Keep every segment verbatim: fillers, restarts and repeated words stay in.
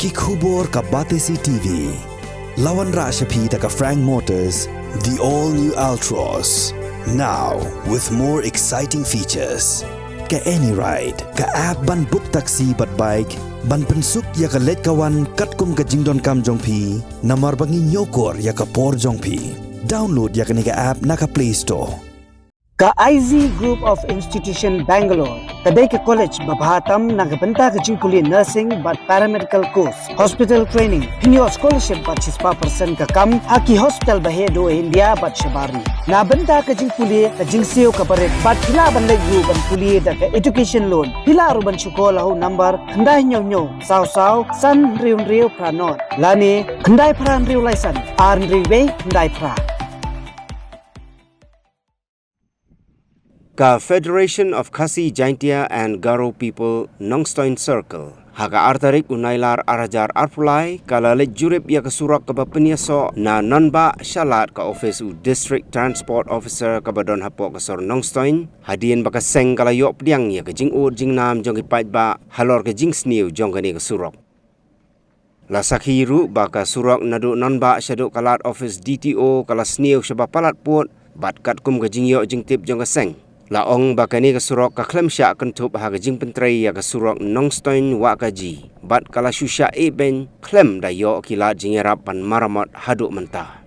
Ki khubor ka Batesi T V. La wanrah sha phi da ka Frank Motors, the all new Altroz. Now with more exciting features. Ka AnyRide, ka app ban book taxi bad bike, ban pynsuk ïa ka leit ka wan katkum ka jingdonkam jong phi, namar ba ngi ñiewkor ïa ka por jong phi. Download ïa kane ka app na ka Play Store. Ka I Z Group of Institution Bangalore ka dei ka college ba bha tam na ka bynta ka jingpule nursing bad paramedical course, hospital training. Phin ïoh scholarship bad shispah percent ka kam ha ki hospital ba heh duh India bad shabar ri. Na bynta ka jingpule ka jingsiew kaba rit bad phi lah ban leit ruh ban pule da ka education loan. Phi lah ruh ban shu call ha u number khyndai hynñiew hynñiew saw saw san hynriew hynriew phra nod lane khyndai phra hynriew lai san ar hynriew wei khyndai phra. Ka Federation of Khasi Jaintia and Garo People Nongstoiñ Circle, ha ka ar tarik u Nailar ar hajar arphew lai, ka la leit jurip ïa ka surok kaba pynïasoh na Nonbah sha lad ka office u District Transport Officer kaba don hapoh ka sor Nongstoiñ, hadien ba ka seng ka la ïoh pdiang ïa ka jingud jingnam jong ki paidbah halor ka jingsniew jong kane ka surok. La sakhi ruh ba ka surok naduh Nonbah shaduh ka lad office D T O ka la sniew shaba palat pud, bad katkum ka jingïoh jingtip jong ka seng, la ong ba kane ka surok ka khlem shah kynthup ha ka jingpyntrei ïa ka surok Nongstoiñ Wahkaji, bad ka la shu shah ibeiñ khlem da ïoh ki lad jingïarap ban maramot haduh mynta.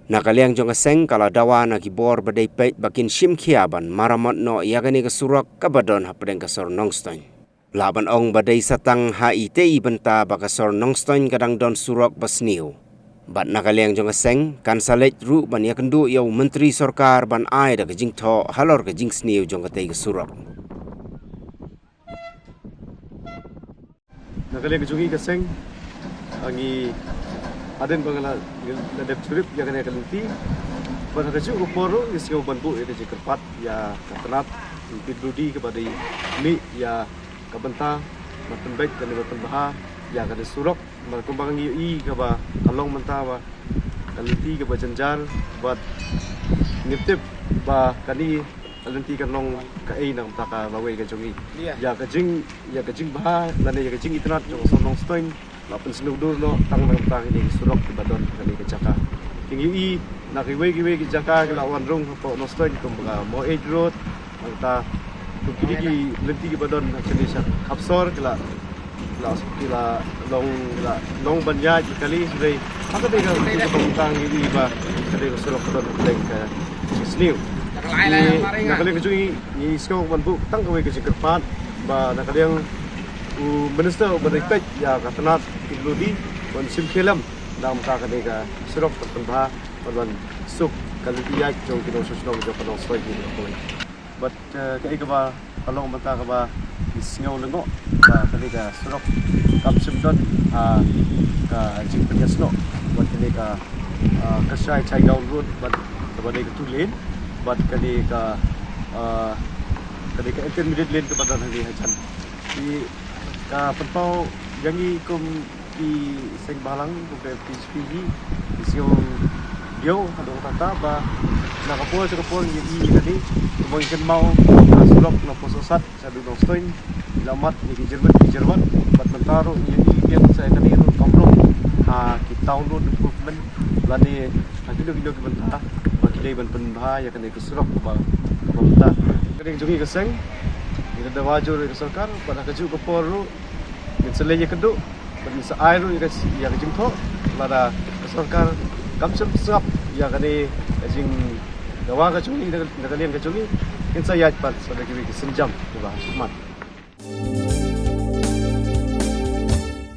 Na ka liang jong ka seng ka la dawa na ki bor ba dei peit ba kin shim khia ban maramot noh ïa kane ka surok kaba don hapdeng ka sor Nongstoiñ. Lah ban ong ba dei sa tang ha itei i bynta ba ka sor Nongstoiñ ka dang don surok ba sniew. Bad na ka liang jong ka seng kan sa leit ruh ban ïakynduh ïa u myntri sorkar ban ai da ka jingthoh halor ka jingsniew jong katei ka surok. Na ka liang ka jong ngi ka seng, ngi hadien ba nga la, la dep jurip ïa kane ka lynti, bad ha kajuh ka por ruh ngi sngew ban buh ïa ka jingkyrpad ïa ka tnat P W D kaba dei mih ïa ka bynta ban pynbeit kane ban pynbha ïa kane surok. Namar kumba ngi ïohi kaba ka long mynta ba ka lynti kaba jynjar, bad ngim tip ba kane ka lynti kan long kaei na ka bynta ka lawei ka jong ngi. Ïa ka jing, ïa ka jingbha lane ïa ka jingitynnad jong ka sor Nongstoiñ la pynsniew dur noh tang na ka bynta kine ki surok kiba don ha kane ka jaka. Ngi ïohi na kiwei kiwei ki jaka ki la wan rung hapoh Nongstoiñ kum ka Moh Eit Road, nangta kum kine ki lynti kiba don ha kane sha Khapsor ki la, la, ki la long, ki la long ban ïaid kali, hynrei ha kane ka lynti kaba mynta ngi ïohi ba kane ka surok ka don ha kane ka jingsniew. Ngi, na ka liang ka jong ngi, ngi sngew ban buh tang kawei ka jingkyrpad ba na ka liang u minister uba dei peit ïa ka tnat P W D ban shim khia lem na ka bynta kane ka surok ban pynbha bad ban suk ka lynti ïaid jong ki nongshong shnong jong ka Nongstoiñ hi. Bad, eh, kaei kaba ka long mynta kaba ngi sngew lyngngoh ba kane ka surok kam shym don, ah, ka jingpynïasnoh bad kane ka, ah, Kyrshai Chaigaon Road bad kaba dei ka two lane bad kane ka, ah, kane ka intermediate lane kaba don hangne hajan. Te ka pynpaw ïa ngi kum ki seng bhalang, kum ka P H P hi, ki sngew diaw haduh katta ba na ka por sha ka por ngi ïohi ïa kane, kumba ngi kynmaw ka surok na Posohsat shaduh Nongstoiñ, la mad ïa ki jyrwat ki jyrwat, bad mynta ruh ngi ïohi biang sa ïa kane ruh kam rung ha ki town road improvement lane ha kino kino ki bynta ba ki dei ban pynbha ïa kane ka surok kaba, kaba mynta. Ka dei jong ngi ka seng, ngi da dawa jur ïa ka sorkar ba ha kajuh ka por ruh ngin sa leit ïakynduh bad ngin sa ai ruh ïa ka, ïa ka jingthoh, lada ka sorkar kam shym sngap ïa kane ka jingdawa ka jong ngi, na ka liang ka jong ngi, ngin sa ïaid pat sa da kiwei ki sienjam kiba ha khmat.